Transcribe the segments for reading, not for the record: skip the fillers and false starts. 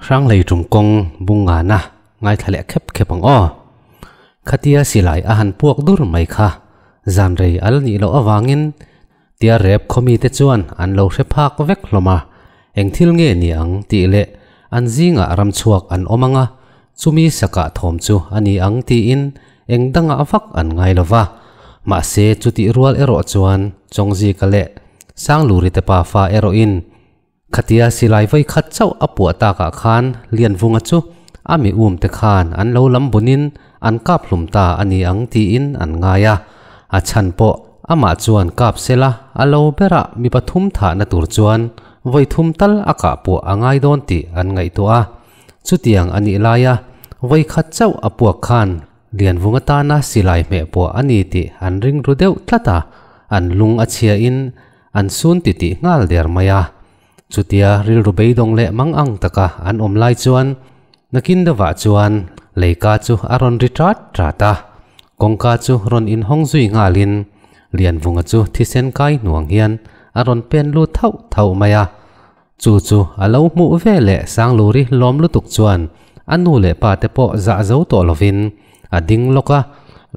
Hranglei tum kawng bungana ngaithla leh khep khep ang aw. Khatia silai a han puak dur mai kha zan rei al nih loh avangin tia rep khawmi te chuan an lo hre phak vek hlawm a, eng thil nge ni ang tih leh an zingah ram chhuak an awm ang a, chumi sakah thawm chu a ni ang tiin eng dangah vak an ngai lo va. Mahse chutih rual erawh chuan Chawngzika leh Sangluri te pafa erawhin Khatia silai vawi khat chauh a puah takah khan Lianvunga chu a mi um te khan an lo lam bunin an kap hlum ta a ni ang tiin an ngai a. A chhan pawh amah chuan kap sela a lo berah mi pathum thahna tur chuan vawi thum tal a kah puah a ngai dawn tih an ngaihtuah a. Chutiang a nih laia vawi khat chauh a puak khan Lianvunga tana silai hmeh puah a ni tih an ring ru deuh tlat a, an lung a chhiain An sun titih nghal der mai a. Chutia rilru beidawng leh mang ang taka an awm lai chuan nakin deuhah chuan leika chu a rawn ri ṭat ṭat a. Kawngka chu rawn inhawng zui nghalin Lianvunga chu thisen kai hnuang hian a rawn pen lut thauh thauh mai a. Chu chu a lo hmuh ve leh Sangluri lawm lutuk chuan a nu leh pa te pawh zah zo tawh lovin a ding lawk a,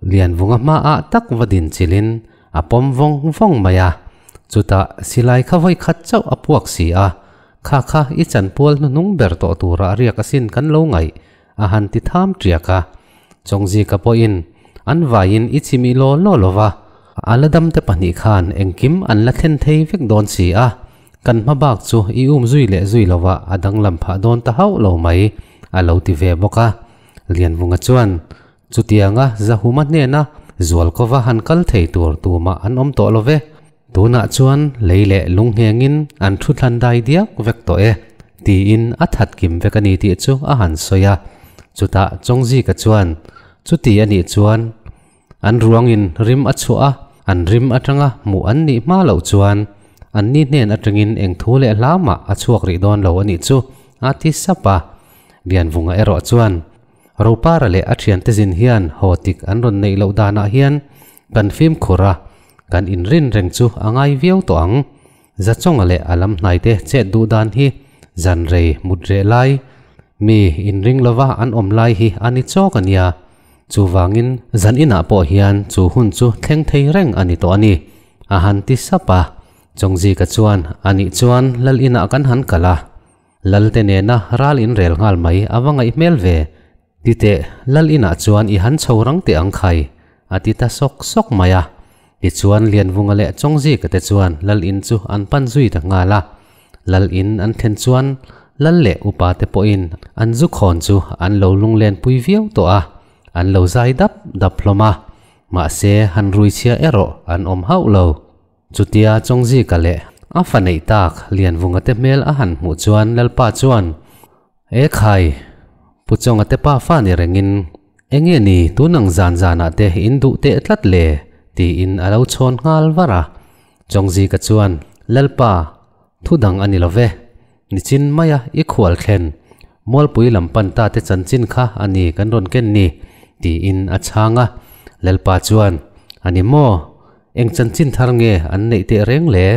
Lianvunga hmaah tak va din chilhin A pawm vawng vawng mai a, chutah silai kha vawi khat chauh a puak si a, kha kha i chanpual hnuhnung ber tawh tura riak asin kan lo ngaih, a han ti tham ṭiak a. Chawngzika pawhin an vaiin i chimih law law lo va, a la damte pahnih khan engkim an la thlen thei vek dawn si a, kan hma bak chu i um zui leh zui lo va a danglam phah dawn ta hauh lo mai, a lo ti ve bawk a. Lianvunga chuan Chutianga Zahuma hnena Zualkova han kal thei tur tumah an awm tawh lo ve. Tunah chuan lei leh lung nghengin an thu thlan dai diak vek tawh e, tiin a that kim vek a ni tih chu a han sawi a. Chutah Chawngzika chuan, Chuti a nih chuan an ruangin rim a chhuah a, an rim atanga hmuh an nih hma loh chuan anni hnen atangin eng thu leh hla mah a chhuak rih dawn lo a nih chu, a ti sap a. Lianvunga erawh chuan, Ropara leh a thiante zin hian haw tik an rawn neih loh danah hian kan fimkhur a, kan inrin reng chu a ngai viau tawh ang. Zachawnga leh a lam hnaite chet duh dan hi zan rei mut reh lai, mi inring lova an awm lai hi a ni chawk a nia. Chuvangin zan inah pawh hian chu hun chu thleng thei reng a ni tawh a ni, a han ti sap a. Chawngzika chuan, Anih chuan lal inah kan han kal a. Lalte nena ral in rel nghal mai a va ngaih hmel ve. Ti teh, Lal inah chuan i han chho rang teh ang khai, a ti ta sawk sawk mai a. Tichuan Lianvunga leh Chawngzika te chuan Lal in chu an pan zui ta nghal a. Lal in an thlen chuan Lal leh upa te pawhin an zu khawn chu an lo lunglen pui viau tawh a, an lo zai dap dap hlawm a. Mahse han rui chhia erawh an awm hauh lo. Chutia Chawngzika leh a fa neih tak Lianvunga te hmel a han hmuh chuan Lalpa chuan, E khai, Pu Chawnga te pa fa ni rengin enge ni tunang zan zanah te in duh teh tlat le? tiin a lo chhawn nghal var a. Chawngzika chuan, Lalpa, thu dang a ni lo ve. Nichin maia i khual thlen Mualpui lam pan ta te chanchin kha a ni kan rawn ken ni, tiin a chhang a. Lalpa chuan, A ni maw? Eng chanchin thar nge an neih teh reng le?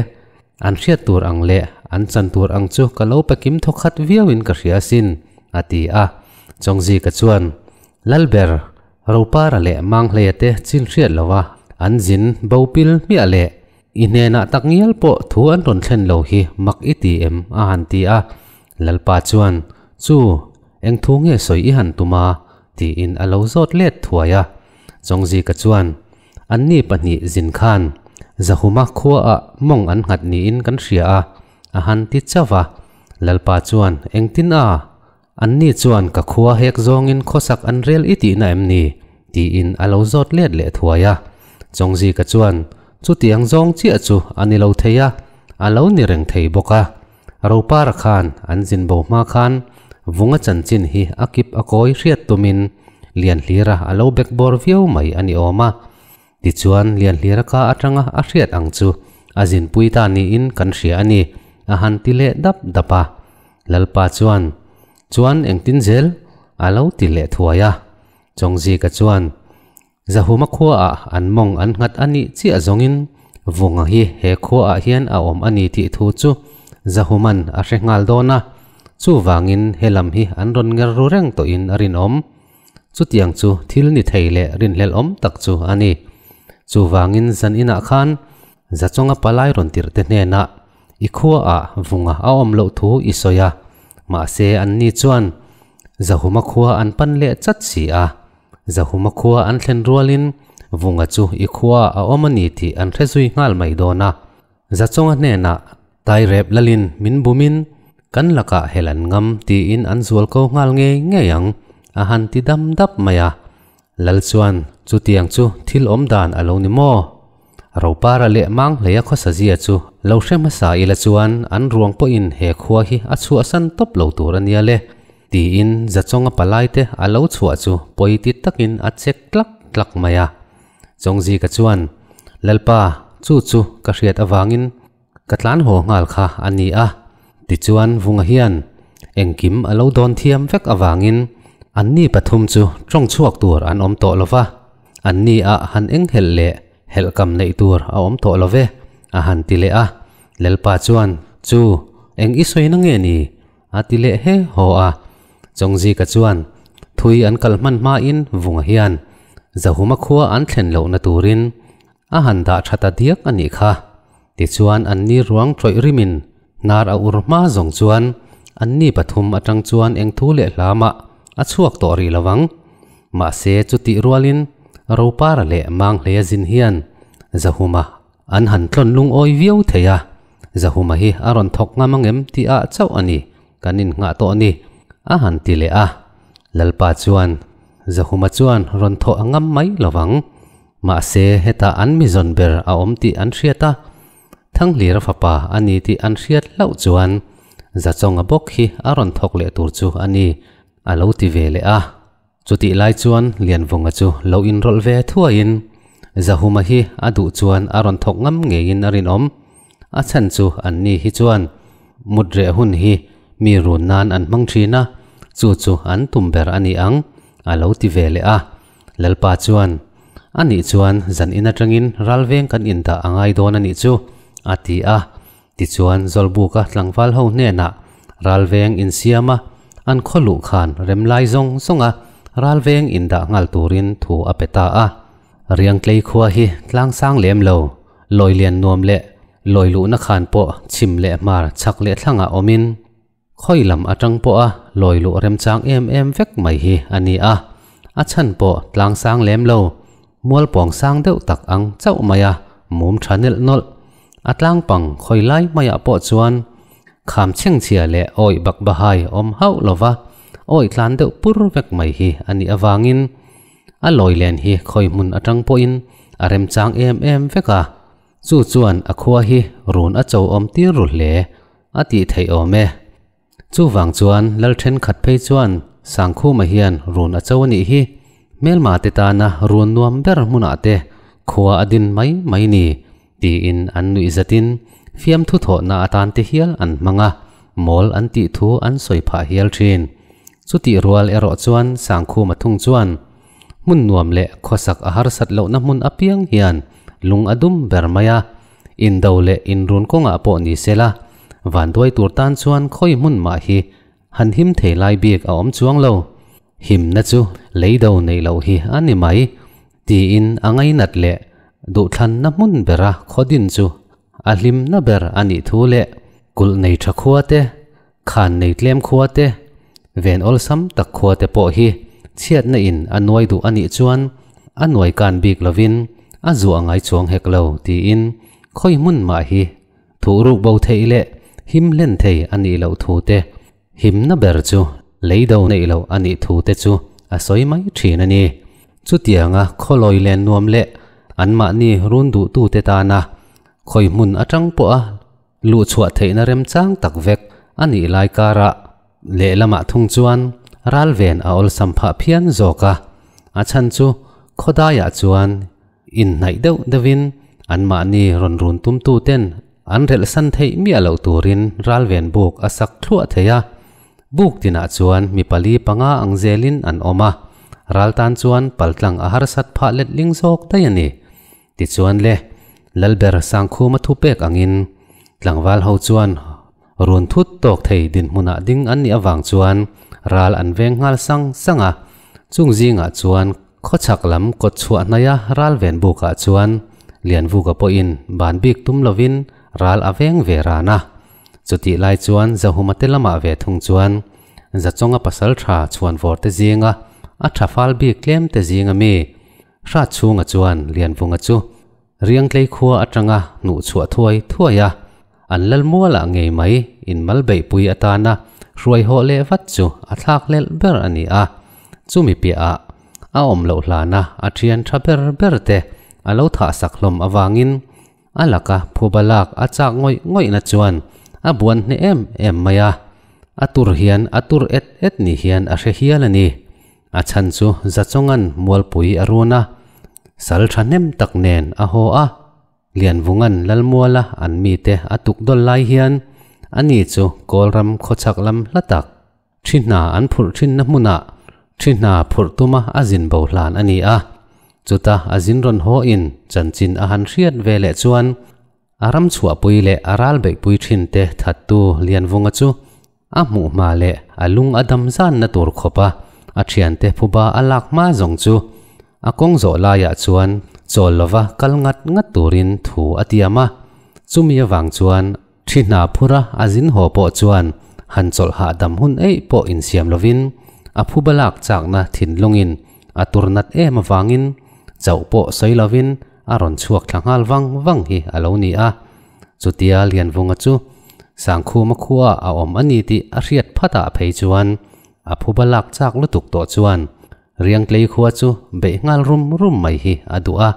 An hriat tur ang leh an chan tur ang chu ka lo pe kim thaw khat viauin ka hria asin, a ti a. Chawngzika chuan, Lalber, Ropara leh Manghleia te chin hriat lova an zin bo pil hmiah leh I hnenah tak ngial pawh thu an rawn thlen lo hi mak i ti em? a han ti a. Lalpa chuan, Chu, eng thu nge sawi i han tum a? tiin a lo zawt let thuai a. Chawngzika chuan, Anni pahnih zin khan Zahuma khuaah mawng an nghat niin kan hria a, a han ti chauh a. Lalpa chuan, Engtin a? Anni chuan ka khua hek zawngin khawsak an rel i tihna em ni? tiin a lo zawt let leh thuai a. Chawngzika chuan chutiang zawng chiah chu a ni lo thei a, a lo ni reng thei bawk a. Ropara khan an zin bo hma khan Vunga chanchin hi a kip a kawi hriat tumin Lianhlira a lo bekbawr viau mai a ni awm a. Tichuan Lianhlira ka atanga a hriat ang chu a zinpui ta niin kan hria a ni, a han ti leh dap dap a. Lalpa chuan, Chuan engtin zel? a lo ti leh thuai a. Chawngzika chuan, Zahuma khuaah an mawng an nghat a nih chiah zawngin Vunga hi he khuaah hian a awm a ni tih thu chu Zahuman a hre nghal dawn a. Chuvangin helam hi an rawn nger ru reng tawhin a rinawm. Chutiang chu thil ni thei leh rinhlelh awm tak chu a ni. Chuvangin zan inah khan Zachawnga palai rawn tirh te hnenah i khuaah vunga a awm loh thu i sawi a, mahse anni chuan Zahuma khua an pan leh chat si a. Zahuma khua an thlen rualin vunga chu i khuaah a awm a ni tih an hre zui nghal mai dawn a. Zachawnga hnenah Tairep lalin min bumin kan lakah hel an ngam tiin an zual ko nghal ngei ngei ang a han ti dam dap mai a. Lal chuan chutiang chu thil awm dan a lo ni maw? Ropara leh Manghleia khawsazia chu lo hre hmasa ila chuan an ruang pawhin he khua hi a chhuahsan tawp lo tur a nia le tiin Zachawnga palaite a lo chhuah chu pawi ti takin a chek tlak tlak mai a. Chawngzika chuan, Lalpa, chu chu ka hriat avangin ka tlan haw nghal kha a ni a. Tichuan Vunga hian engkim a lo dawn thiam vek avangin anni pathum chu tawng chhuak tur an awm tawh lo va, anni ah han eng helh leh helh kam neih tur a awm tawh lo ve, a han ti leh a. Lalpa chuan, Chu, eng i sawi na nge ni? A ti leh he haw a. Chawngzika chuan thui an kal hman hmain Vunga hian Zahuma khua an thlen lohna turin a han dah tha ta diak a nih kha. Tichuan anni ruang tawih rimin hnar a ur hma zawng chuan anni pathum atang chuan eng thu leh hlamah a chhuak tawh rih lo vang. Mahse chutih rualin Ropara leh Manghleia zin hian Zahuma An han tlawn lungawi viau thei a, Zahuma hi a rawn thawk ngam ang em tih ah chauh a ni, kan innghah tawh ni, a han ti leh a. Lalpa chuan, Zahuma chuan rawn thawh a ngam mai lo vang. Mahse, hetah an mi zawn ber a awm tih an hriat a, Thanghlira fapa a ni tih an hriat hlauh chuan Zachawnga bawk hi a rawn thawk leh tur chu a ni, a lo ti ve leh a. Chutih lai chuan Lianvunga chu lo inrawlh ve thuaiin Zahuma hi a duh chuan a rawn thawk ngam ngeiin a rinawm. A chhan chu anni hi chuan mut reh hun hi mi run nan an hmang thin a, chu chu an tum ber a ni ang, a lo ti ve leh a. Lalpa chuan, A nih chuan zan in atangin ralveng kan indah a ngai dawn a nih chu, a ti a. Tichuan Zawlbuka tlangval ho hnenah ralveng insiama an khaw luh khan remlai zawng zawnga ralveng indah nghal turin thu a pe ta a. Riangtlei khua hi tlangsang lem lo, lawi lian nuam leh lawi luhna khan pawh chhim leh hmar chhak leh thlangah awmin Khawi lam atang pawha lawi luh remchang em em vek mai hi a ni a, a chhan pawh tlang sang lem lo, mual pawng sang deuh tak ang chauh mai a mum tha nelh nawlh. A tlang pang khawi lai maiah pawh chuan kham chhengchhia leh awih bak bahai awm hauh lova awih tlan deuh pur vek mai hi a nih avangin a lawi len hi khawi hmun atang pawhin a remchang em em vek a, chu chuan a khua hi run a cho awm tir ru hle. A tih theih awm e. Chuvang chuan lal thenkhat phei chuan Sangkhuma hian run a cho a nih hi. Hmelma te tana run nuam ber hmunah te khua a din mai mai ni tiin an nuih zatin fiamthu thawhna atan te hial an hmang a, mawl an tih thu an sawi phah hial thin. Chutih rual erawh chuan Sangkhuma thung chuan hmun nuam leh khawsak a harsat lohna hmun apiang hian lung a dum ber mai a, Indo leh inrun kawngah pawh ni sela, vanduai tur tan chuan khawi hmun mah hi han him thei lai bik a awm chuang lo. Himna chu leido neih loh hi a ni mai, tiin a ngainat leh duhthlanna hmun bera khaw din chu a hlimna ber a nih thu leh kulh nei tha khua te, khan nei tlem khua te, ven awlsam tak khua te pawh hi chhiatna in a nuai duh a nih chuan a nuai kan bik lovin a zuah ngai chuang hek lo tiin khawi hmun mah hi thuh ruk bo theih leh him hlen thei a nih loh thu te, himna ber chu lei do neih loh a nih thu te chu a sawi mai thin a ni. Chutianga khawlawi len nuam leh anmahni run duhtute tana khawi hmun atang pawha Luh chhuah theihna remchang tak vek a nih lai karah lehlamah thung chuan ralven a awlsam phah phian zawk a, a chhan chu khawdaiah chuan inhnaih deuh deuhin anmahni rawn run tumtuten an relhsan theih miah loh turin ralven buk a sak thluah thei a, buk tinah chuan mi pali panga ang zelin an awm a, ral tan chuan paltlang a harsat phah letling zawk daih a ni. Tichuan le, Lalber Sangkhuma thupek angin tlangval ho chuan Run thut tawk thei dinhmunah ding an nih avang chuan ral an veng nghal sang sang a. Chung zingah chuan khawchhak lam kawt chhuah hnaia ral ven bukah chuan Lianvuka pawhin ban bik tum lovin ral a veng ve ran a. Chutih lai chuan Zahuma te lamah ve thung chuan Zachawnga pasal tha chhuanvawr te zinga a tha fal bik tlem te zinga mi Hrat chhunga chuan Lianvunga chu Riangtlei khua atanga hnuh chhuah thuai thuai a, an lal mualah ngei mai inmal beihpui atana hruai hawh leh vat chu a thlak hlelh ber a ni a. Chumi piahah a awm loh hlana a thian tha ber ber te a lo thah sak hlawm avangin a laka phuba lak a chak ngawih ngawihna chuan a buan hneh em em mai a, a tur hian a tur et et ni hian a hre hial a ni. A chhan chu Zachawnga'n mualpui a run a, sal thahnem tak nen a haw a, Lianvunga'n Lalmuala an mite a tuk dawl lai hian ani chu Kawlram khawchhak lam hla tak thi hna an phurh thinna hmunah thi hna phurh tuma a zin bo hlan a ni a. Chuta a zin rawn haw in chanchin a han hriat ve leh chuan a ram chhuahpui leh a ral beihpui thinte thattu Lianvunga chu A hmuh hma leh a lung a dam zanna tur khawpa a thiante phuba a lak hma zawng chu a kawng zawh laiah chuan chawl lova kal ngat ngat turin thu a tiam a. Chumi avang chuan thi hna phura a zin haw pawh chuan han chawlh hahdam hun eih pawh insiam lovin a phuba lak chakna thinlungin a tur nat em avangin chauh pawh sawi lovin a rawn chhuak thla nghal vang vang hi a lo ni a. Chutia Lianvunga chu Sangkhuma khua a awm a ni tih a hriat phat ah phei chuan a phuba lak chak lutuk tawh chuan Riangtlei khua chu beih nghal rum rum mai hi a duh a,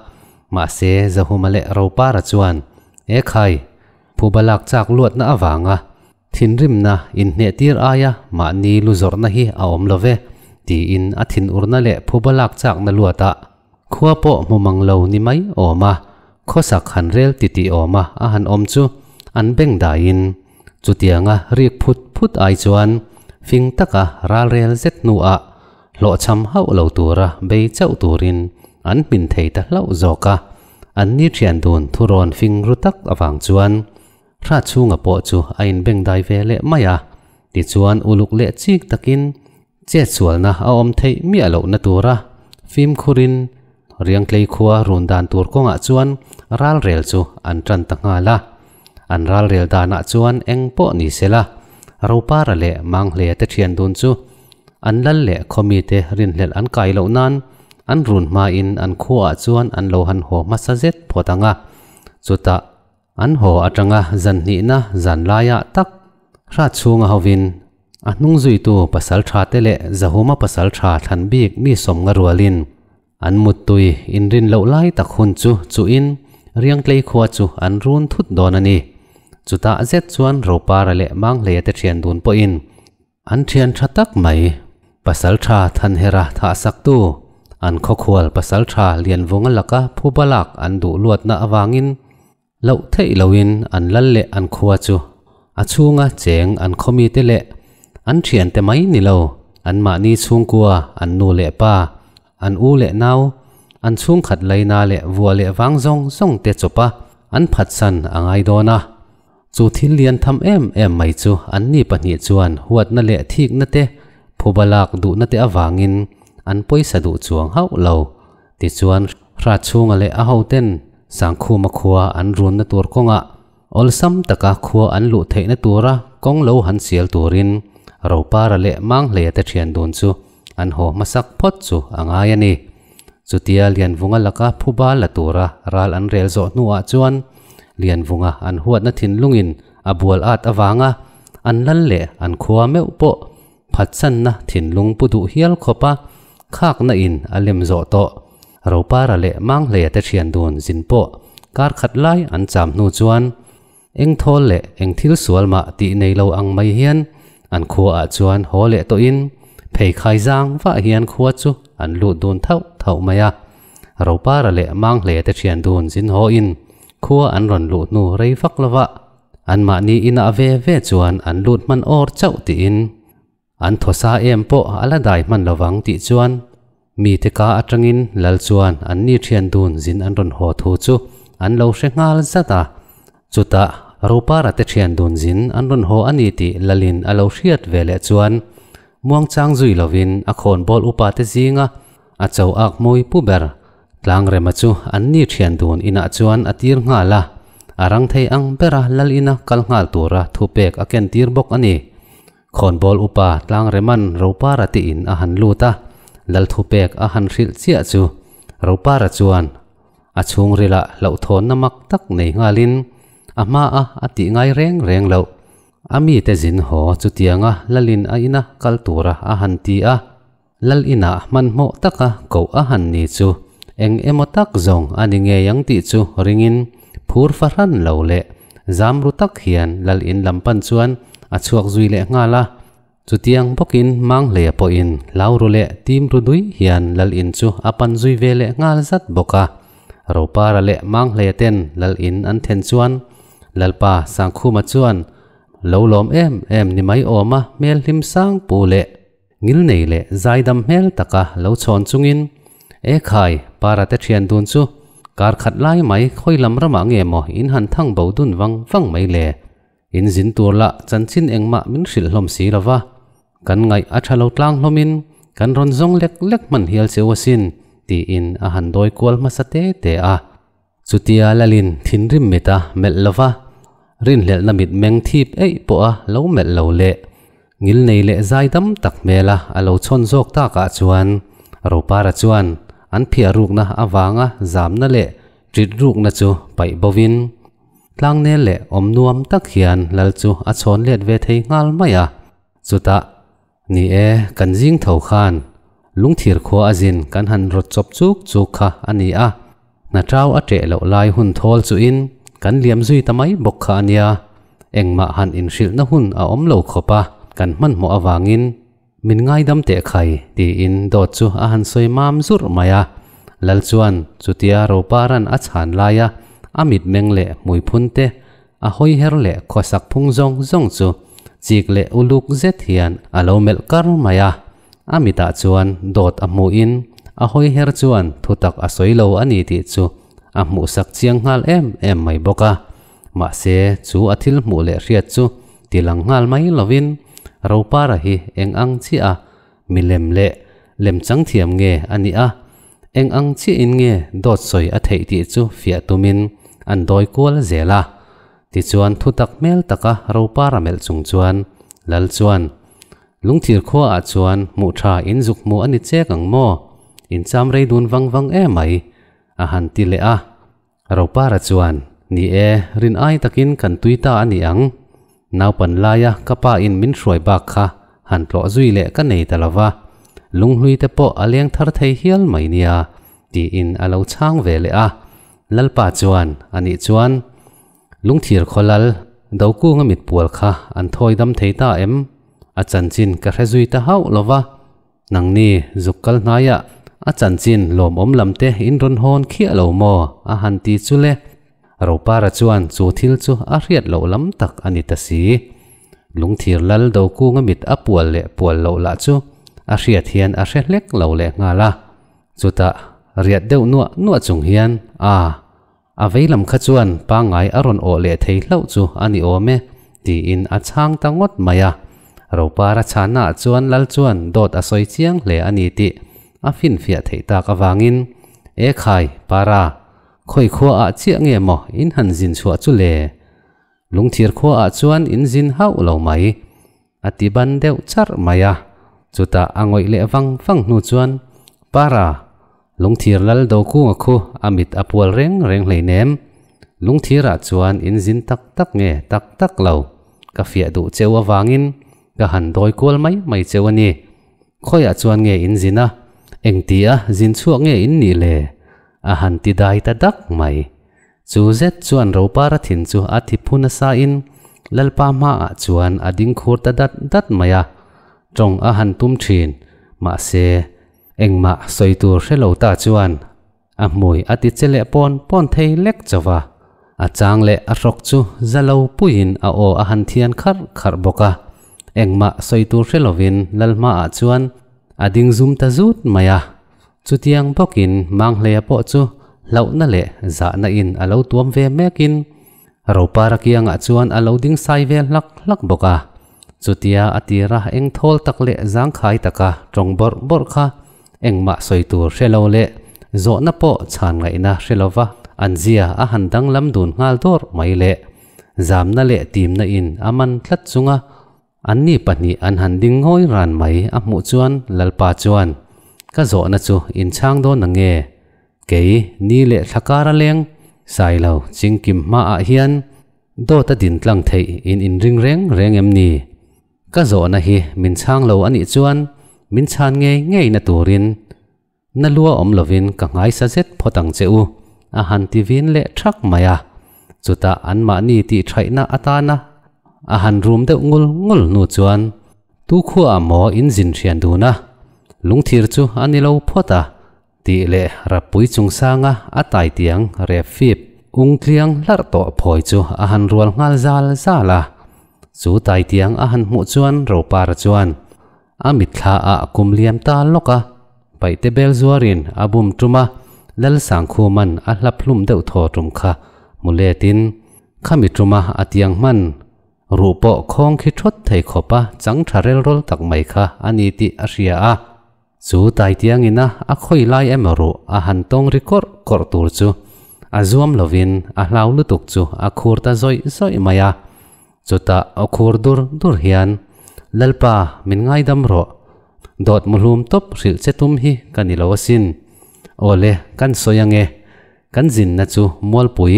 mahse Zahuma leh Ropara chuan E khai, phuba lak chak luatna avanga thinrimna inhnehtir aia mahni lu zawrhna hi a awm lo ve tiin a thinurna leh phuba lak chakna luatah khua pawh hmu mang lo ni mai awm a. Khawsak han rel titih awma a han awm chu an beng daiin chutianga rik phut phut ai chuan fing taka ral rel zet hnuah hlawhchham hauh lo tura bei chauh turin an hmin thei ta hlauh zawk a. An ni thian dun thurawn fing ru tak avang chuan Hra chhunga pawh chu a inbeng dai ve leh mai a. Tichuan uluk leh chik takin Chetsualna a awm theih miah lohna tura fimkhurin Riangtlei khua run dan tur kawngah chuan ralrel chu an tan ta nghal a. An ralrel danah chuan eng pawh ni se la, Ropara leh Manghlea te thian dun chu an lal leh khawmite rinhlelh an kai loh nan an run hmain an khuaah chuan an lo han haw hmasa zet phawt ang a. Chutah An haw atanga zan hnihna zan laiah tak hrat chhunga hovin a hnung zuitu pasal tha te leh Zahuma pasal tha thlan bik mi sawmnga rualin an muttui inrin loh lai tak hun chu chuhin Riangtlei khua chu an run thut dawn a ni. Chutah zet chuan Ropara leh Manghleia te thian dun pawhin An thian tha tak mai, Pasaltha Thanhera thahsaktu, an khawkhual Pasaltha Lianvunga laka phuba lak an duh luatna avangin loh theih loin an lal leh an khua chu a chhunga cheng an khawmite leh an thiante mai ni lo, anmahni chhungkua, an nu leh pa, an u leh nau, an chhungkhat laina leh vua leh vang zawng zawng te chawpa an phatsan a ngai dawn a. Chu thil lian tham em em mai chu anni pahnih chuan huatna leh thikna te, phuba lak duhna te avangin an pawisa duh chuang hauh lo. Tichuan, Hrat chhunga leh a hoten Sangkhuma khua an runna tur kawngah awlsam taka khua an luh theihna tura kawng lo han sial turin Ropara leh Manghleia te thian dun chu an haw hmasak phawt chu a ngai a ni. Chutia Lianvunga laka phuba la tura ral an rel zawh hnuah chuan Lianvunga an huatna thinlungin a bual at avanga an lal leh an khua meuh pawh phatsanna thinlung pu duh hial khawpa khakna in a lem zawh tawh. Ropara leh Manghleia te thian dun zin pawh kar khat lai an cham hnu chuan eng thawl leh eng thil sual mah tih nei lo ang mai hian an khuaah chuan haw leh tawhin pheikhai zang vah hian khua chu an lut dun thauh thauh mai a. Ropara leh Manghleia te thian dun zin hawin khua an rawn luh hnu rei vak lova anmahni inah ve ve chuan an lut hman awr chauh tiin an thawsa em pawh a la dai hman lovang tih chuan mite ka atangin lal chuan anni thian dun zin an rawn haw thu chu an lo hre nghal zat a. Chutah Ropara te thian dun zin an rawn haw a ni tih Lalin a lo hriat ve leh chuan muangchang zui lovin a khawnbawl upa te zinga a cho ak mawi pu ber Tlangrema chu an ni thian dun inah chuan a tir nghal a, a rang thei ang bera Lal ina kal nghal tura thupek a ken tir bawk a ni. Khawnbawl upa Tlangreman Ropara te in a han lut a, Lal thupek a han hrilh chiah chu Ropara chuan a chhungrilah hlauhthawnna mak tak nei nghalin a hmaa a tih ngai reng reng loh. A mite zin haw chutianga Lalin a ina kal tura a han ti a, Lal inah hmanhmawh taka koh a han ni chu eng emaw tak zawng a ni ngei ang tih chu ringin phur fahran lo leh zam ru tak hian Lal in lam pan chuan a chhuak zui leh nghal a. Chutiang bawkin Manghleia pawhin hlau ru leh tim ru dui hian Lal in chu a pan zui ve leh nghal zat bawk a. Ropara leh Manghleia ten Lal in an then chuan Lalpa Sangkhuma chuan lo lawm em em ni mai awma hmel hlim sang pu leh Ngilnei leh zaidam hmel taka lo chhawn chungin, E khai, para te thian dun chu kar khat lai mai khawi lam ramah nge maw in han thang bo dun vang vang mai le? In zin tur lah chanchin engmah min hrilh hlawm si lo va, kan ngaih a tha lo tlang hlawmin kan rawn zawng lek lek hman hial cheu asin, tiin a han dawi kual hmasa te te a. Chutia Lalin thinrim mita melh lo va, rinhlelhna mit meng thip eih pawha lo melh lo leh ngilnei leh zaidam tak hmela a lo chhawn zawk takah chuan Ropara chuan an phiah rukna avanga zamna leh ṭit rukna chu paih bovin tlangnel leh awm nuam tak hian Lal chu a chhawn let ve thei nghal mai a. Chutah, Ni e, kan zing tho khan lungthir khua a zin kan han rawt chawp chuk chuk kha a ni a, hna ṭau a ṭeh loh lai hun thawl chuhin kan liam zui ta mai bawk kha a nia, engmah han inhrilhna hun a awm lo khawp a, kan hmanhmawh avangin min ngaidam teh khai tiin dawt chu a han sawi mam zurh mai a, Lal chuan chutia Roparan a chhan laia a mitmeng leh hmuiphun te A hawi her leh khawsak phung zawng zawng chu chik leh uluk zet hian a lo melh kar mai a, a mitah chuan dawt a hmuhin a hawi her chuan thutak a sawi lo a ni tih chu a hmuhsak chiang nghal em em mai bawk a. Mahse, chu a thil hmuh leh hriat chu ti lang nghal mai lovin Ropara hi eng ang chiah a milem leh lemchang thiam nge a nih a, eng ang chiahin nge dawt sawi a theih tih chu fiah tumin an dawi kual zel a. Tichuan thutak hmel taka Ropara melh chung chuan Lal chuan, Lungthir khuaah chuan hmuh tha in zuk hmu a ni chek ang maw? In cham rei dun vang vang emai, a han ti leh a. Ropara chuan, Ni e, rin ai takin kan tui ta a ni ang. Naupan laia ka pa in min hruai bak kha han tlawh zui leh ka nei ta lo va, lunghlui te pawh a leng thar thei hial mai nia, tiin a lo chhang ve leh a. Lalpa chuan, Anih chuan, lungthir khawlal Dokunga mitpual kha an thawi dam thei ta em? A chanchin ka hre zui ta hauh lo va. Nangni zuk kal hnaiah a chanchin lawmawm lam te in rawn hawn khiah lo maw? a han ti chu le. Ropara chuan chu thil chu a hriat loh lam tak a ni ta si. Lungthir lal Dokunga mit a pual leh pual loh lah chu a hriat hian a hre hlek lo leh nghal a. Chutah riat deuh nuah nuah chung hian, A. A vei lam kha chuan pangngai a rawn awh leh thei hlauh chu a ni awm e, tiin a chhang ta ngawt mai a. Ropara chhana ah chuan Lal chuan dawt a sawi chiang hle a ni tih a finfiah theih tak avangin, E khai, Para, khawi khua ah chiah nge maw in han zin chhuah chu le? Lungthir khua ah chuan in zin hauh lo mai, a ti ban deuh charh mai a. Chutah a ngawih leh vang vang hnu chuan, Para, Lungthir lal Dokunga khu a mit a pual reng reng hleinem. Lungthirah chuan in zin tak tak nge tak tak lo, ka fiah duh cheu avangin ka han dawi kual mai mai cheu a ni. Khawiah chuan nge in zin a, engtia zin chhuak nge in nih le? A han ti dai ta dak mai. Chu zet chuan Ropara thin chu a thi phu nasa in Lalpa hmaah chuan a ding khur ta dat dat mai a, tawng a han tum thin. Mahse, Engmah sawi tur hre lo ta chuan a hmui a ti che leh pawn pawn thei lek chauh a, a chang leh a hrawk chu za lo puiin a aw a han thian kharh kharh bawk a. Engmah sawi tur hre lovin Lalhmaah chuan a ding zum ta zut mai a. Chutiang bawkin Manghleia pawh chu hlauhna leh zahna in a lo tuam ve mekin Ropara kiangah chuan a lo ding sai vel hlak hlak bawk a. Chutia a tira eng thawl tak leh zangkhai taka tawng bawrh bawrh kha engmah sawi tur hre lo leh zawhna pawh chhan ngaihna hre lova an zia a han danglam dun nghal dawr mai le. Zamna leh timna in a man tlat chunga anni pahnih an han ding ngawi ran mai a hmuh chuan Lalpa chuan, Ka zawhna chu in chhang dawn ang nge? Kei ni leh thla kar a leng Sailo chingkim hmaah hian dawt a din tlang theih in inring reng reng em ni? Ka zawhna hi min chhang lo a nih chuan min chhan ngei ngei na turin na lua awm lovin ka nghaisa zet phawt ang che u, a han ti vin leh thak mai a. Chutah anmahni tih thaihna atana a han rum deuh ngul ngul hnu chuan tu khuaah maw in zin thian dun a, lungthir chu a ni lo phawt a, tih leh Rappui chungsanga a taitiang rep fip ung tliang hlarh tawh phawi chu a han rual nghal zal zal a. Chu taitiang a han hmuh chuan Ropara chuan a mitthla ah kum liam ta lawk a, paihte bel zuarin a bum tum a, Lalsangkhuman a hlap hlum deuh thaw tum kha hmu letin khami tuma a tiang hman ruh pawh khawng khi thawt thei khawpa chang tha rel rawl tak mai kha a ni tih a hria a. Chu taitiangina a khawi lai emaw ruh a han tawng ri kawrh kawrh tur chu a zuam lovin a hlau lutuk chu a khur ta zawih zawih mai a. Chutah aw khur dur dur hian, Lalpa, min ngaidam rawh. Dawt muhlum tawp hrilh che tum hi ka ni lo asin. Aw le, kan sawi ange. Kan zinna chu Mualpui,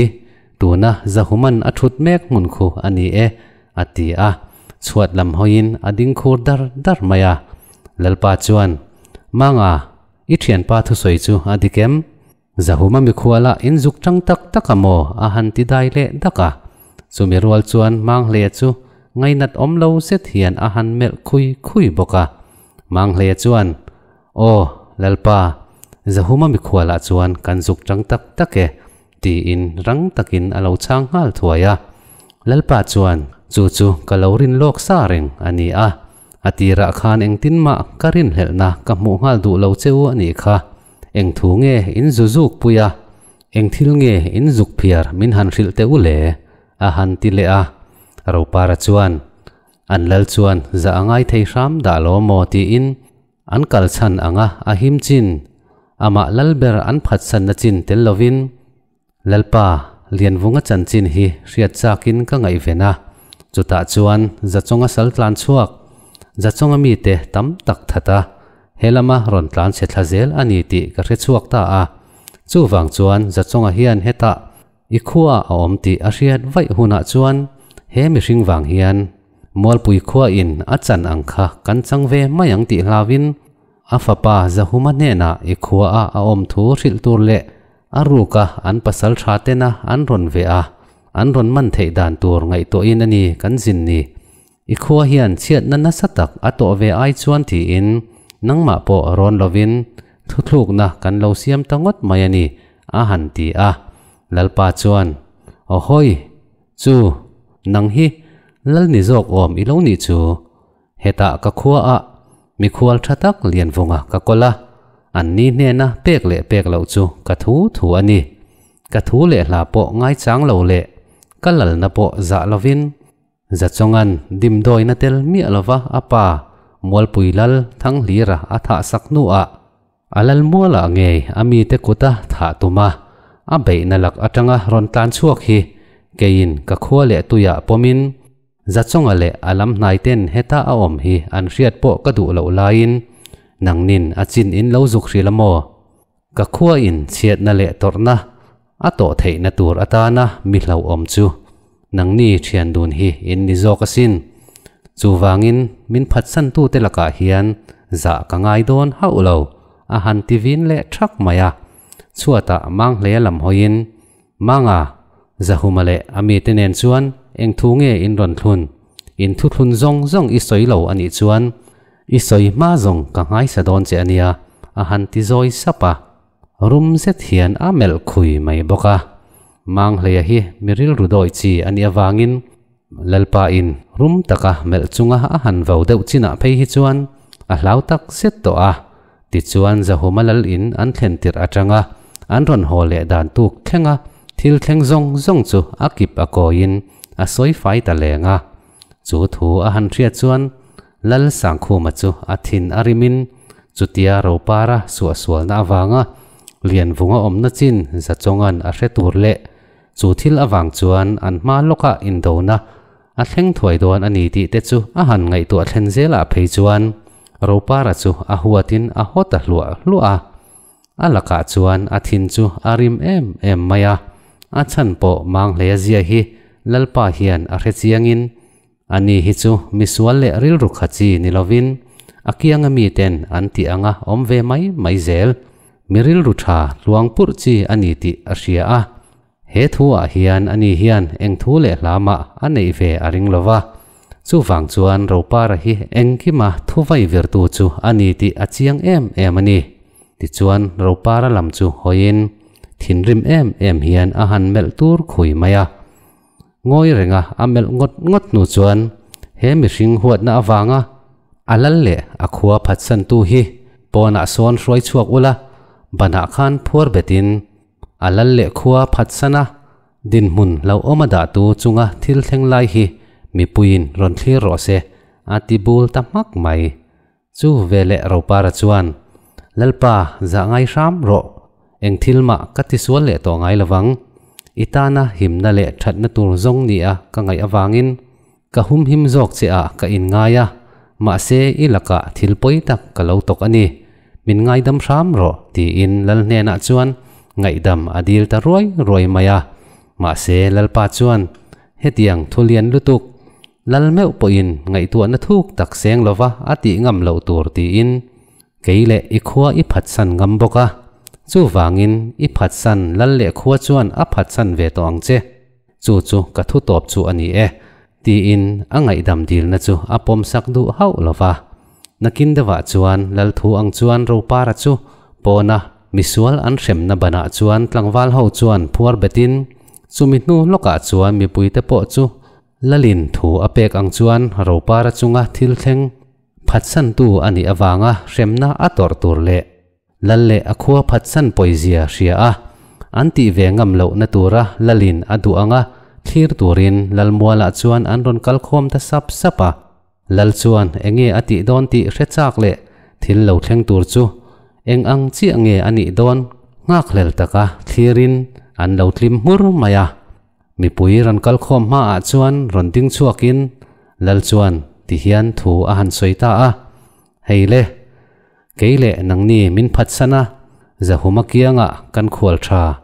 tuna Zahuman a thut mek hmun khu a ni e, a ti a. Chhuat lam hawiin a ding khur dar dar mai a. Lalpa chuan, Manga, i thianpa thusawi chu a dik em? Zahuma mikhuala in zuk tang tak tak a maw? a han ti dai leh dak a. Chumi rual chuan Manghleia chu ngainat awm lo zet hian a han melh khui khui bawk a. Manghleia chuan, Aw, Lalpa, Zahuma mikhualah chuan kan zuk tang tak tak e, tiin rang takin a lo chhang nghal thuai a. Lalpa chuan, Chu chu ka lo rin lawk sa reng a ni a, a tirah khan engtin mah ka rinhlelhna ka hmuh nghal duh lo che u a nih kha. Eng thu nge in zu zuk pui a? Eng thil nge in zuk phiar min han hrilh teh u le? a han ti leh a. Ropara chuan, An lal chuan zah a ngai thei hram dah lo maw tiin an kal chhan anga a him chin, amah lal ber an phatsanna chin tel lovin Lalpa Lianvunga chanchin hi hriat chakin ka ngaihven a, chutah chuan Zachawnga sal tlan chhuak, Zachawnga mite tam tak that a, he lama rawn tlan chhe thla zel a ni tih ka hre chhuak ta a. Chuvang chuan Zachawnga hian hetah i khua a awm tih a hriat vaih hunah chuan he mihring vang hian Mualpui khua in a chan ang kha kan chang ve mai ang tih hlauin a fapa Zahuma hnenah i khua a a awm thu hrilh tur leh A ruka an pasal tha tena an rawn veh a, an rawn man theih dan tur ngaihtuahin a ni kan zin ni. I khua hian chhiatna nasa tak a tawh ve ai chuan tiin nangmah pawh rawn lovin thuthlukna kan lo siam ta ngawt mai a ni, a han ti a. Lalpa chuan, Aw hawi! Chu, nang hi Lal ni zawk awm i lo nih chu. Hetah ka khua ah mikhual tha tak Lianvunga ka kawl a, an ni hnena pek leh pek loh chu ka thu thu a ni. Ka thu leh hla pawh ngaichang lo leh ka lalna pawh zah lovin Zachawnga'n dimdawina tel miah lova a pa Mualpui Lal Thanghlira a thah sak hnuah a lal mualah ngei a mite kuta thah tuma a beihna lak atanga rawn tlan chhuak hi keiin ka khua leh tuiah pawmin Zachawnga leh a lam hnaiten heta a awm hi an hriat pawh ka duh loh laiin nangnin a chin in lo zuk hrilh a maw? Ka khua in chhiatna leh tawrhna a tawh theihna tur atana mi hlauhawm chu nangni thian dun hi in ni zawk asin. Chuvangin min phatsantute lakah hian zah ka ngai dawn hauh lo, a han ti vin leh thak mai a. Chhuatah Manghleia lam hawiin Manga, Zahuma leh a mite nen chuan eng thu nge in rawn thlun? In thu thlun zawng zawng i sawi lo a nih chuan i sawi hma zawng ka nghaisa dawn che a nia, a han ti zawi sap a. Rum zet hian a melh khui mai bawk a. Manghleia hi mi rilru dawi chi a nih avangin Lalpa in rum taka melh chunga a han vau deuh chinah phei hi chuan a hlau tak zet tawh a. Tichuan Zahuma lal in an thlen tirh atanga an rawn haw leh dan tuk thleng a, Thil thleng zawng zawng chu a kip a kawiin a sawi fai ta leng a. Chu thu a han hriat chuan Lal Sangkhuma chu a thin a rimin chutia Ropara suahsualna avanga Lianvunga awmna chin Zachawnga'n a hre tur leh chu thil avang chuan an hma lawkah indona a thleng thuai dawn a ni tih te chu a han ngaihtuah thlen zelah phei chuan Ropara chu a huatin a haw ta hluah hluah a. A lakah chuan a thin chu a rim em em mai a, a chhan pawh Manghleia zia hi Lalpa hian a hre chiangin ani hi chu misual leh rilru kha chi ni lovin a kianga miten an tih anga awm ve mai mai zel. Mi rilru tha hluang purh chi a ni tih a hria a. He thu ah hian ani hian eng thu leh hla mah a neih ve a ring lo va. Chuvang chuan Ropara hi engkima thu vai virtu chu a ni tih a chiang em em a ni. Tichuan Ropara lam chu hawiin thinrim em em hian a han melh tur khui mai a. Ngawi renga a melh ngawt ngawt hnu chuan he mihring huatna avanga a lal leh a khua phatsantu hi pawnah sawn hruai chhuak ula, banah khan phuar betin a lal leh khua phatsana dinhmun hlauhawm a dahtu chunga thil thleng lai hi mipuiin rawn thlir rawh se a ti bul ta hmak mai. Chu veleh Ropara chuan, Lalpa, zah ngai hram rawh, eng thil mah ka ti sual leh tawh ngai lovang. I tana himna leh thatna tur zawng nia ka ngaih avangin ka humhim zawk che ah ka inngai a, mahse i lakah thil pawi tak ka lo tawk a ni, min ngaidam hram rawh tiin Lal hnenah chuan ngaihdam a dil ta ruai ruai mai a. Mahse Lalpa chuan hetiang thu lian lutuk, Lal meuh pawhin ngaihtuahna thuk tak seng lova a tih ngam loh tur tiin kei leh i khua i phatsan ngam bawk a, chuvangin i phatsan Lal leh khua chuan a phatsan ve tawh ang che. Chu chu ka thu tawp chu a ni e, tiin a ngaihdam dilna chu a pawmsak duh hauh lo va. Nakin deuhah chuan Lalthu ang chuan Ropara chu pawna misual an hremna banah chuan tlangval ho chuan phuar betin chumi hnu lawkah chuan mipuite pawh chu Lalin thu a pek ang chuan Ropara chunga thil thleng phatsantu a nih avanga hremna a tawrh tur leh Lal leh a khua phatsan pawizia hria a, an tih ve ngam lohna tura Lalin a duh anga thlir turin Lalmualah chuan an rawn kal khawm ta sap sap a. Lal chuan enge a tih dawn tih hre chak leh thil lo thleng tur chu eng ang chiah nge a nih dawn nghakhlel taka thlirin an lo tlim hmur mai a. Mipui rawn kal khawm hmaah chuan rawn ding chhuakin Lal chuan tihian thu a han sawi ta a, Hei le, Kei leh nangni min phatsan a, Zahuma kiangah kan khual tha.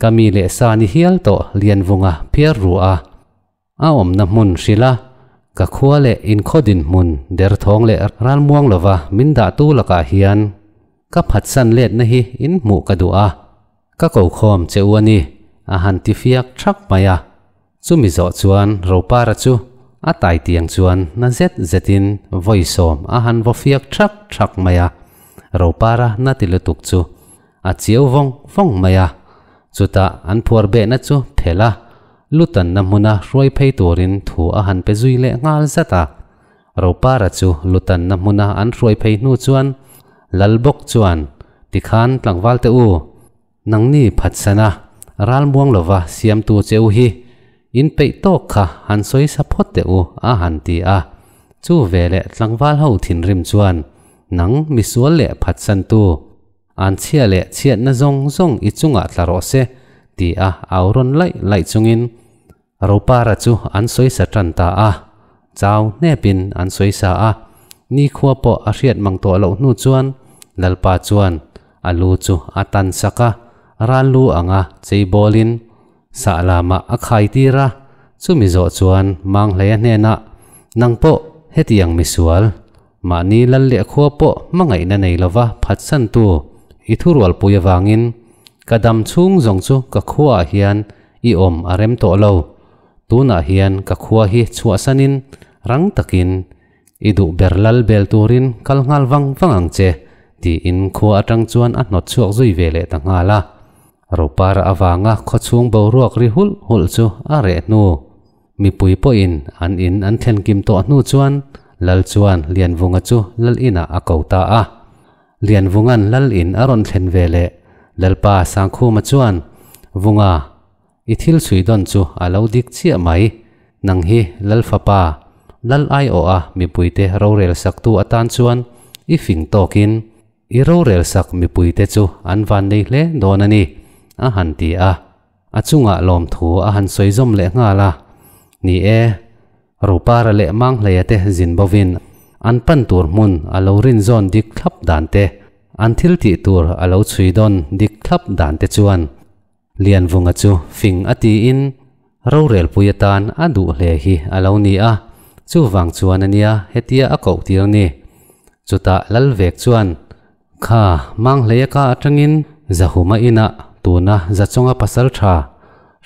Ka mi leh sa ni hial tawh Lianvunga phiar ru a. A awmna hmun hrilh a, ka khua leh inkhaw dinhmun derthawng leh ralmuang lova min dahtu lakah hian ka phatsan letna hi in hmuh ka duh a, ka kokhawm che u a ni, a han ti fiak thak mai a. Chumi zawh chuan Ropara chu a taitiang chuan na zet zetin vawi sawm a han vaw fiak thak thak mai a, Ropara na ti lutuk chu a chiau vawng vawng mai a. Chutah an phuar behna chu phelh a, lutanna hmuna hruai phei turin thu a han pe zui leh nghal zat a. Ropara chu lutanna hmuna an hruai phei hnu chuan Lal bawk chuan, Tikhan tlangval te u, Nangni phatsana ralmuang lova siamtu che u hi in peih tawk kha han sawi sa phawt teh u a han ti a. Chu veleh tlangval ho thinrim chuan nang misual leh phatsantu an chhia leh chhiatna zawng zawng i chungah tla rawh se ti a au rawn laih laih chungin Ropara chu an sawi sa tan ta a, chau hnepin an sawi sa a, nikhua pawh a hriat mang tawh loh hnu chuan Lalpa chuan a lu chu a tan sak a, ral lu anga chei bawlin sah lamah a khai tir a, chumi zawh chuan Manghleia hnenah, Nang pawh hetiang misual, mahni lal leh khua pawh hmangaihna nei lova phatsantu i thurualpui avangin ka dam chhung zawng chu ka khuaah hian I awm a rem tawh lo. Tunah hian ka khua hi chhuahsanin rang takin i duh ber lal bel turin kal nghal vang vang ang che, tiin khua atang chuan a hnawt chhuak zui ve leh ta nghal a. Ropara avanga khawchhung boruak ri hulh hulh chu a reh hnu. Mipui pawhin an in an thlen kim tawh hnu chuan Lal chuan Lianvunga chu Lal inah a ko ta a. Lianvunga'n Lal in a rawn thlen ve leh Lalpa Sangkhuma chuan, Vunga! I thil chhui dawn chu a lo dik chiah mai. Nang hi Lal fapa, Lal aiawha mipuite rorel saktu atan chuan i fing tawkin i rorel sak mipuite chu an van nei hle dawn a ni, a han ti a. A chungah lawmthu a han sawi zawm leh nghal a. Ni e, Rupara leh Manghleia te zin bovin an pan tur hmun a lo rin zawn dik thlap dan te, an thil tih tur a lo chhui dawn dik thlap dan te chuan Lianvunga chu fing a tiin rorelpui atan a duh hle hi a lo ni a, chuvang chuan a nia hetia a koh tir ni. Chutah Lalvek chuan, Kha, Manghleia ka atangin Zahuma inah tuna Zachawnga pasal tha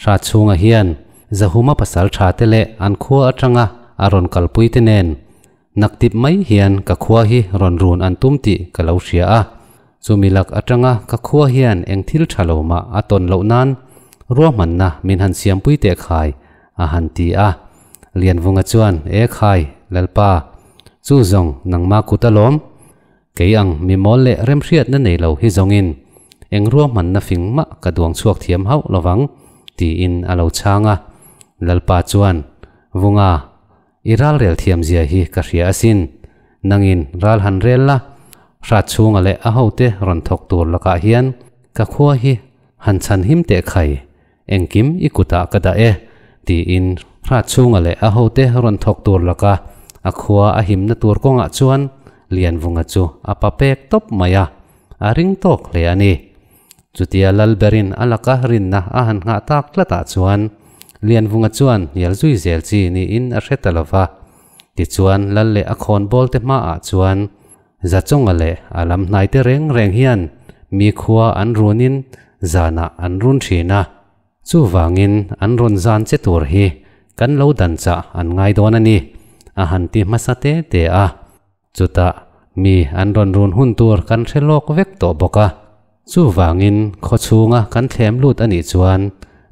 Hratchhunga hian Zahuma pasal tha te leh an khua atanga a rawn kalpui te nen Naktip mai hian ka khua hi rawn run an tum tih ka lo hria a, chumi lak atanga ka khua hian eng thil tha lo mah a tawn loh nan ruahmanna min han siampui teh khai, a han ti a. Lianvunga chuan, E khai, Lalpa, chu zawng nangma kut alawm. Kei ang mi mawl leh remhriatna nei lo hi zawngin eng ruahmanna fing mah ka duang chhuak thiam hauh lovang, tiin a lo chhang a. Lalpa chuan, Vunga, I ral rel thiam zia hi ka hria asin. Nangin ral han rel la, hrat chhunga leh a hote rawn thawk tur lakah hian ka khua hi han chhan him teh khai, engkim i kutah ka dah e, tiin hrat chhunga leh a hote rawn thawk tur laka a khua a himna tur kawngah chuan Lianvunga chu a pa pek tawp mai a, a ring tawk hle a ni. Chutia Lalberin a laka rinna a han nghah tak tlatah chuan Lianvunga chuan hnial zui zel chi niin a hre ta lo va. Tichuan Lal leh a khawnbawl te hmaah chuan Zachawnga leh a lam hnai te reng reng hian mi khua an runin zanah an run thin a. Chuvangin an rawn zan che tur hi kan lo dan chah an ngai dawn a ni, a han ti hmasa te te a. Chutah mi an rawn run hun tur kan hre lawk vek tawh bawk a, chuvangin khaw chhunga kan thlem lut a nih chuan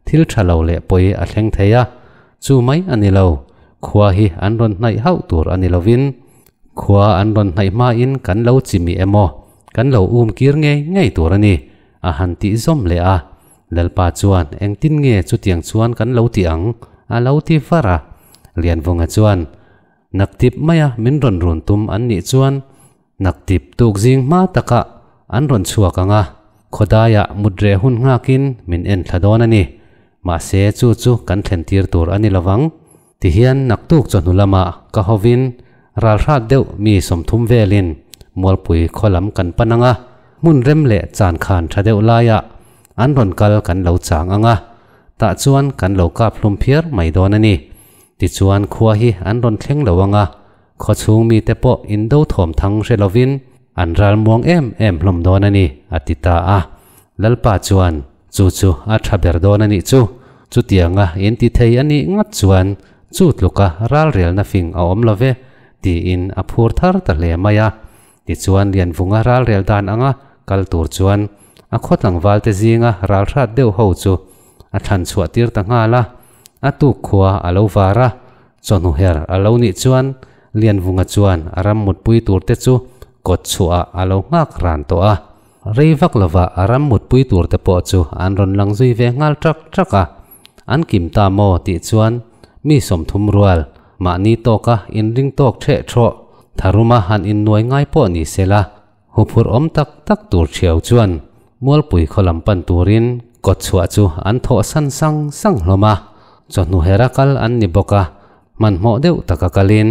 thil tha lo leh pawi a thleng thei a, chu mai a ni lo, khua hi an rawn hnaih hauh tur a ni lovin khua an rawn hnaih hmain kan lo chimih emaw kan lo um kir ngei ngei tur a ni, a han tih zawm leh a. Lalpa chuan engtin nge chutiang chuan kan lo ti ang? a lo ti var a. Lianvunga chuan Naktip maia min rawn run tum an nih chuan naktip tuk zing hma takah an rawn chhuak ang a, khawdaiah mut reh hun nghakin min en thla dawn a ni. Mahse chu chu kan thlen tir tur a ni lovang. Tihian naktuk chawhnu lamah ka hovin ralhrat deuh mi 30 velin Mualpui khaw lam kan pan ang a, hmun rem leh chan khan tha deuh laiah an rawn kal kan lo chang ang a, tah chuan kan lo kap hlum phiar mai dawn a ni. Tichuan khua hi an rawn thleng lo ang a, khaw chhung mite pawh indo thawm thang hre lovin an ral muang em em hlawm dawn a ni, a ti ta a. Lalpa chuan, Chu chu a tha ber dawn a nih chu, chutianga in ti thei a nih ngat chuan chu tluka ralrelna fing a awm lo ve, tiin a phur thar ta hle mai a. Tichuan Lianvunga ralrel dan anga kal tur chuan a khaw tlangvalte zinga ralhrat deuh ho chu a thlan chhuah tir ta nghal a. A tuk khua a lo var a, chawhnu her a lo nih chuan Lianvunga chuan a ram mutpui tur te chu kawt chhuahah a lo nghak ran tawh a. Rei vak lovah a ram mutpui tur te pawh chu an rawn lang zui ve nghal ṭak ṭak a. An kim ta maw tih chuan mi 30 rual mahni tawka inring tawk ṭheh ṭhawh tharuma han innuai ngai pawh ni sela, Huphurh awm tak tak tur ṭhiau chuan Mualpui khaw lam pan turin kawtchhuah chu an thawh san sang sang hlawm a, chawhnu hera kal an ni bawk a, hmanhmawh deuh taka kalin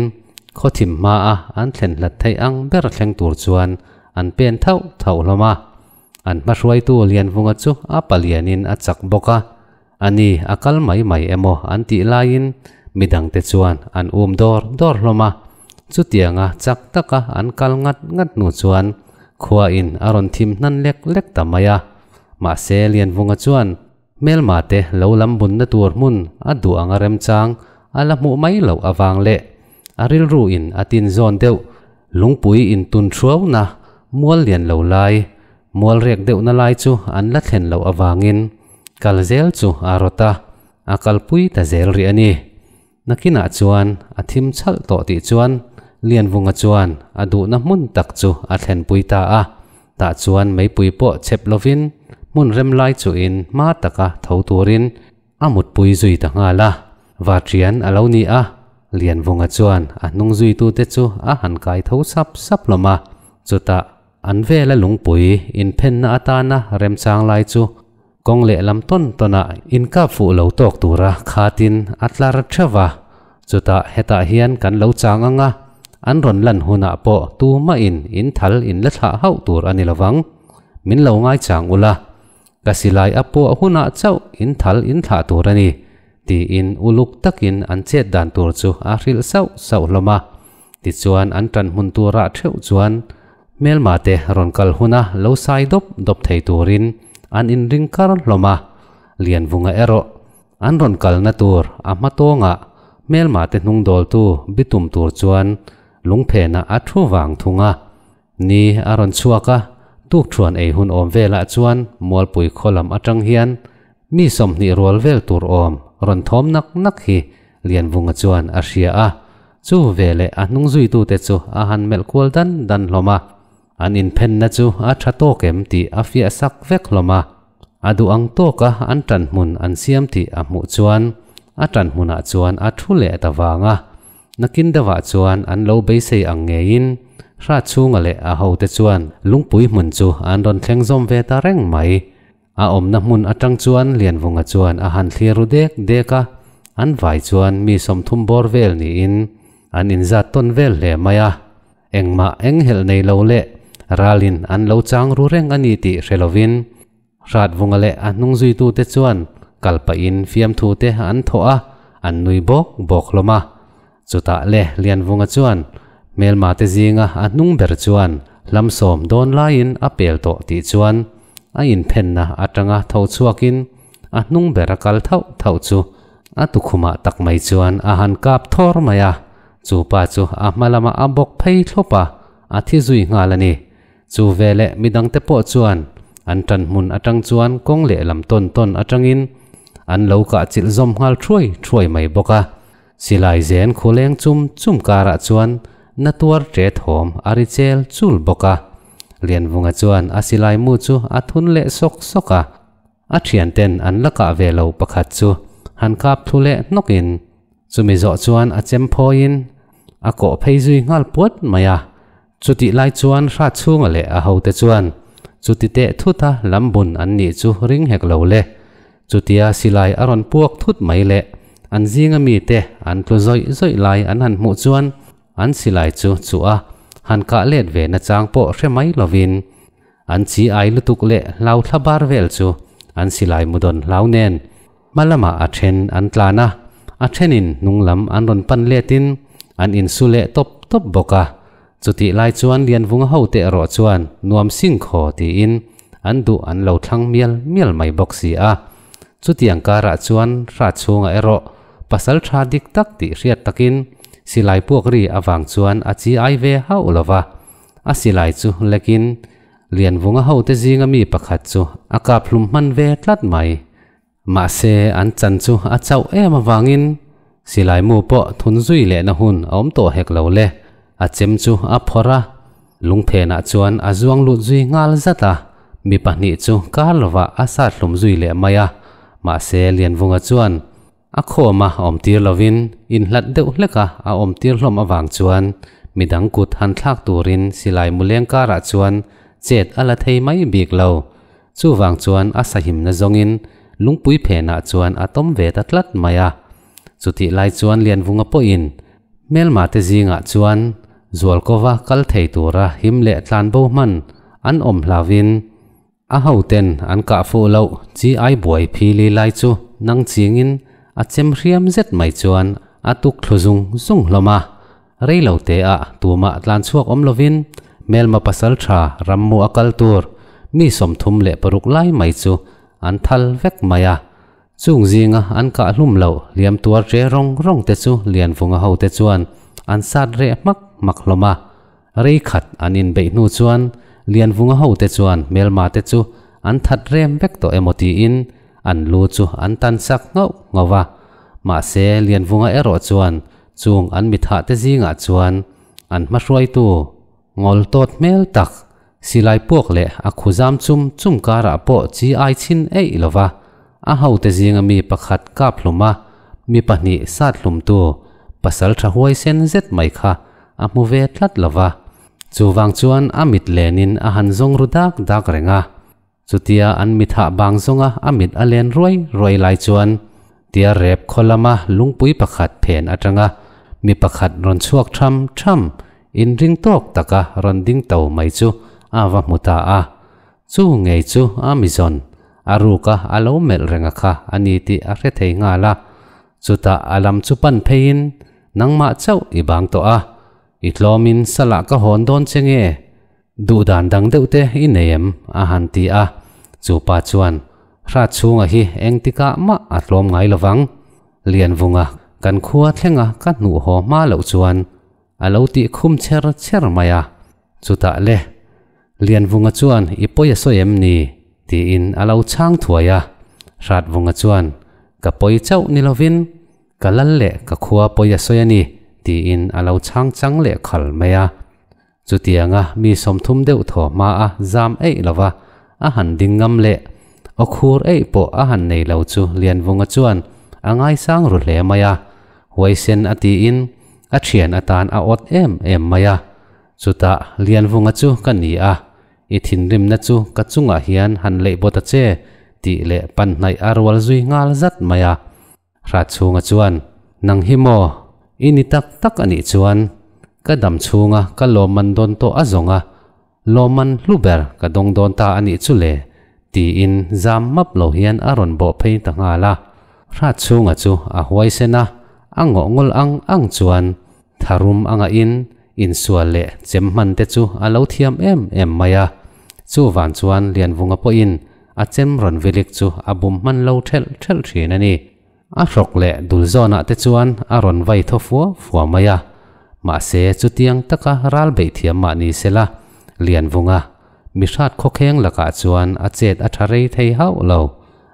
khaw thim hmaa an thlen hlat theih ang ber thleng tur chuan an pen thauh thauh hlawm a. An hmahruaitu Lianvunga chu a palianin a chak bawk a, ani a kal mai mai emaw an tih laiin midangte chuan an um dawr dawr hlawm a. Chutianga chak taka an kal ngat ngat hnu chuan khuain a rawn thim hnan lek lek ta mai a. Mahse Lianvunga chuan hmelma te lo lam bunna tur hmun a duh anga remchang a la hmuh mai loh avang leh a rilru in a tin zawn deuh lungpui intun thruauna mual lian lo lai mual rek deuhna lai chu an la thlen loh avangin kal zel chu a rawt a, a kalpui ta zel rih a ni. Nakinah chuan a thim chhalh tawh tih chuan Lianvunga chuan a duhna hmun tak chu a thlenpui ta a, tah chuan meipui pawh chep lovin hmun rem lai chuhin hma taka tho turin A mutpui zui ta nghal a. Vaṭian a lo ni a, Lianvunga chuan a hnung zuitute chu a han kai tho sap sap hlawm a. Chutah an vela lungpui inphenna atana remchang lai chu kawng lehlam tawn tawnah inkap fuh lo tawk tura khatin a tlar theuh va. Chutah hetah hian kan lo chang ang a, an rawn lan hunah pawh tumahin in thal in la thlah hauh tur a ni lovang. Min lo ngaichang ula, ka silai a puah hunah chauh in thal in thlah tur a ni, tiin uluk takin an chet dan tur chu a hrilh sauh sauh hlawm a. Tichuan an tan hmun turah theuh chuan hmelma te rawn kal huna lo sai dawp dawp thei turin an inring kar hlawm a. Lianvunga erawh an rawn kalna tur a hma tawngah hmelma te hnung dawltu bitum tur chuan lungphenah a thu vang thung a. Ni a rawn chhuak a, tukṭhuan ei hun awm velah chuan Mualpui khaw lam aṭang hian mi 20 rual vel tur awm rawn thawm nak nak hi Lianvunga chuan a hria a. Chu veleh a hnung zuitute chu a han melh kual dan dan hlawm a. An inphenna chu a ṭha tawk em tih a fiah sak vek hlawm a. A duh ang tawka an ṭan hmun an siam tih a hmuh chuan a ṭan hmunah chuan a ṭhu leh ta vang a. Nakin deuhah chuan an lo beisei ang ngeiin Hrat chhunga leh a hote chuan lungpui hmun chu an rawn thleng zawm ve ta reng mai. A awmna hmun atang chuan Lianvunga chuan a han thlir ru dek dek a, an vai chuan mi 30 bawr vel niin an inzat tawn vel hle mai a. Engmah enghelh nei lo leh ralin an lo chang ru reng a ni tih hre lovin Hratvunga leh a hnung zuitute chuan kal pahin fiamthute an thawh a, an nui bawk bawk hlawm a. Chutah le Lianvunga chuan hmelmate zinga a hnung ber chuan hlam 10 dawn laiin a pel tawh tih chuan a inphenna atanga tho chhuakin a hnung ber a kal thauh thauh chu a tukhumah tak mai chuan a han kap thawr mai a, chu pa chu a hma lama a bawk phei thlawp a, a thi zui nghal a ni. Chu veleh midangte pawh chuan an tan hmun atang chuan kawng lehlam tawn tawn atangin an lo kah chilh zawm nghal thuai thuai mai bawk a. Silai zen khuleng chum chum karah chuan na tuar ṭe thawm a ri chel chul bawk a. Lianvunga chuan a silai mu chu a thun leh sawk sawk a. A thianten an la kah ve lo pakhat chu han kap thu leh hnawkin chumi zawh chuan a chem phawiin a kawh phei zui nghal puat mai a. Chutih lai chuan Hrat chhunga leh a hote chuan chuti teh thuta lam bun an nih chu ring hek lo le. Chutia silai a rawn puak thut mai le an zinga mite an tlu zawih zawih lai an han hmuh chuan an silai chu chuh a han kah let ve na chang pawh hre mai lovin an chi ai lutuk leh hlau thla bar vel chu an silai mudawn hlau nen hma lamah a then an tlan a, a thenin hnung lam an rawn pan letin an insu leh tawp tawp bawk a. Chutih lai chuan Lianvunga hote erawh chuan nuam sing khaw tiin an duh an lo thlang mial mial mai bawk si a. Chutiang karah chuan Hrat chhunga erawh pasal tha dik tak tih hriat takin silai puak ri avang chuan a chi ai ve hauh lo va. A silai chu lekin Lianvunga hote zinga mi pakhat chu a kap hlum hman ve tlat mai. Mahse an chan chu a chauh em avangin silai mu pawh thun zui lehna hun a awm tawh hek lo le. A chem chu a phawrh a, lungphenah chuan a zuang lut zui nghal zat a, mi pahnih chu kar lovah a sat hlum zui leh mai a. Mahse Lianvunga chuan a khawma awm tir lovin inhlat deuh hleka a awm tir hlawm avang chuan midang kut han thlak turin silai muleng karah chuan chet a la thei mai bik lo. Chuvang chuan a sahimna zawngin lungpui phenah chuan a tawm ve ta tlat mai a. Chutih lai chuan Lianvunga pawhin hmelma te zingah chuan Zualkova kal thei tura him leh tlan bo hman an awm hlauhin a hoten an kah fuh loh chi ai buai phili lai chu nang chingin a chem hriam zet mai chuan a tuk thlu zung zung hlawm a. Rei lo te ah tumah tlan chhuak awm lovin hmelma pasal tha rammu a kal tur mi 36 lai mai chu an thal vek mai a. Chung zinga an kah hlum loh hliam tuar ṭe rawng rawng te chu Lianvunga hote chuan an sat reh hmak hmak hlawm a. Rei khat an inbeih hnu chuan Lianvunga hote chuan hmelma te chu an that rem vek tawh emaw tiin an lu chu an tan sak nghauh nghauh a. Mahse Lianvunga erawh chuan chung an mithah te zingah chuan an hmahruaitu ngawl tawt hmel tak silai puak leh a khuzam chum chum karah pawh chi ai chhin eih lova. A hote zinga mi pakhat kap hluma mi pahnih sat hlumtu pasalṭha huaisen zet mai kha a hmu ve tlat lo va. Chuvang chuan a mit lenin a han zawng ru dak dak reng a. Chutia an mithah bang zawnga a mit a len ruai ruai lai chuan tia rep khaw lama lungpui pakhat phen atanga mi pakhat rawn chhuak tham tham inring tawk taka rawn ding to mai chu a va hmu ta a. Chu ngei chu a mizawn a ruka a lo melh renga kha a ni tih a hre thei nghal a. Chutah a lam chu pan pheiin nangmah chauh i bang tawh a, i tlawmin salah ka hawn dawn che nge? Duh dan dang deuh te i nei em? a han ti a. Chu pa chuan, Hrat chhunga hi engtikah mah a tlawm ngai lo vang. Lianvunga kan khua thlenga ka hnuh haw hma loh chuan a lo tih khum cher cher mai a. Chutah le, Lianvunga chuan i pawi a sawi em ni? tiin a lo chhang thuai a. Hratvunga chuan, Ka pawi chauh ni lovin ka lal leh ka khua pawi a sawi a ni, tiin a lo chhang chang leh khal mai a. Chutianga mi sawmthum deuh thaw hma a zam eih lova a han ding ngam leh aw khur eih pawh a han nei lo chu Lianvunga chuan a ngaisang ru hle mai a. Huaisen a tiin a thian atan a awt em em mai a. Chutah Lianvunga chu ka ni a, i thinrimna chu ka chungah hian han leih bawt a che, tih leh pan hnaih a rual zui nghal zat mai a. Hratchhunga chuan, Nang hi maw? I ni tak tak a nih chuan ka dam chhunga ka lawmman dawn tawh a zawng a, lawmman hlu ber ka dawng dawn ta a nih chu le, tiin zam map lo hian a rawn bawh phei ta nghal a. Hratchhunga chu a huaisen a, a ngawh ngawlh ang ang chuan Tharum a ngahin insual leh chem hman te chu a lo thiam em em mai a. Chuvan chuan Lianvunga pawhin a chem rawn vilik chu a bum hman lo thelh thelh thin a ni. A hrawk leh dul zawnah te chuan a rawn vai thaw fua fua mai a. Mahse chutiang taka ral beih thiam mah ni sela, Lianvunga mi hrat khawkheng lakah chuan a chet a tha rei thei hauh lo.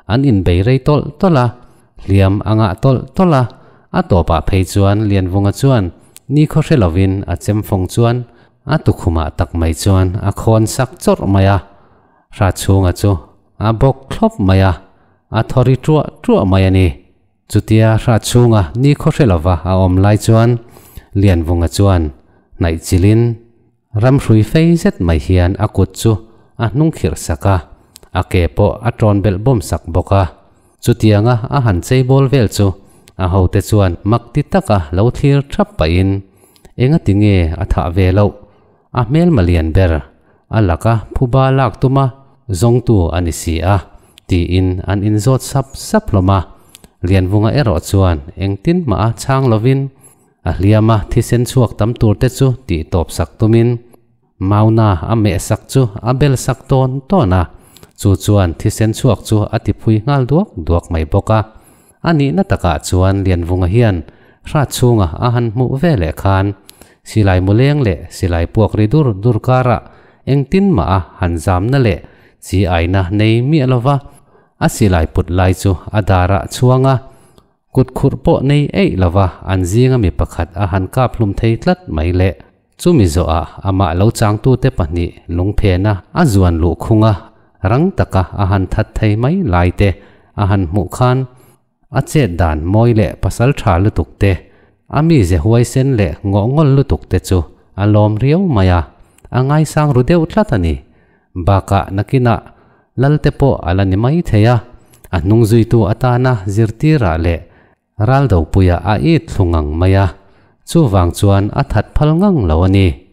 An inbei rei tawlh tawlh a, hliam a ngah tawlh tawlh a, a tawpah phei chuan Lianvunga chuan nikhaw hre lovin a chem fawng chuan a tukhumah tak mai chuan a khawn sak chawrh mai a, Hratchhunga chu a bawk thlawp mai a, a thaw ri ṭuah ṭuah mai a ni. Chutia Hratchhunga nikhaw hre lova a awm lai chuan Lianvunga chuan hnaih chilhin Ramhrui fei zet mai hian a kut chu a hnung khirh sak a, a ke pawh a ṭawn belh bawm sak bawk a. Chutianga a han chei bawl vel chu a hote chuan mak ti taka lo thlir ṭhap pahin, Engati nge a thah ve loh? A hmelma lian ber, a laka phuba lak tuma zawngtu a ni si a, tiin an inzawt sap sap hlawm a. Lianvunga erawh chuan engtin mah a chhang lovin, A hliama thisen chhuak tam tur te chu tih tawp sak tumin Mauna a meh sak chu a bel sak tawn tawn a, chu chuan thisen chhuak chu a ti phui nghal duak duak mai bawk a. A nihna takah chuan Lianvunga hian hrat chhunga a han hmuh ve leh khan silai muleng leh silai puak ri dur dur karah engtin mah a han zamna leh chi aina nei miah lova a silai put lai chu a darah chhuang a, Kut khurh pawh nei eih lova an zinga mi pakhat a han kap hlum thei tlat mai le. Chumi zawhah amah lo changtute pahnih lungphena a zuan luh khunga rang taka a han that thei mai lai te a han hmuh khan a chet dan mawi leh pasal tha lutuk te, a mize huaisen leh ngawhngawl lutuk te chu a lawm riau mai a, a ngaisang ru deuh tlat a ni. Bakah nakinah Lalte pawh a la ni mai thei a, a hnung zuitu atana zirtirah leh Raldopuia a it thlu ngang mai a, chuvang chuan a that phal ngang lo a ni.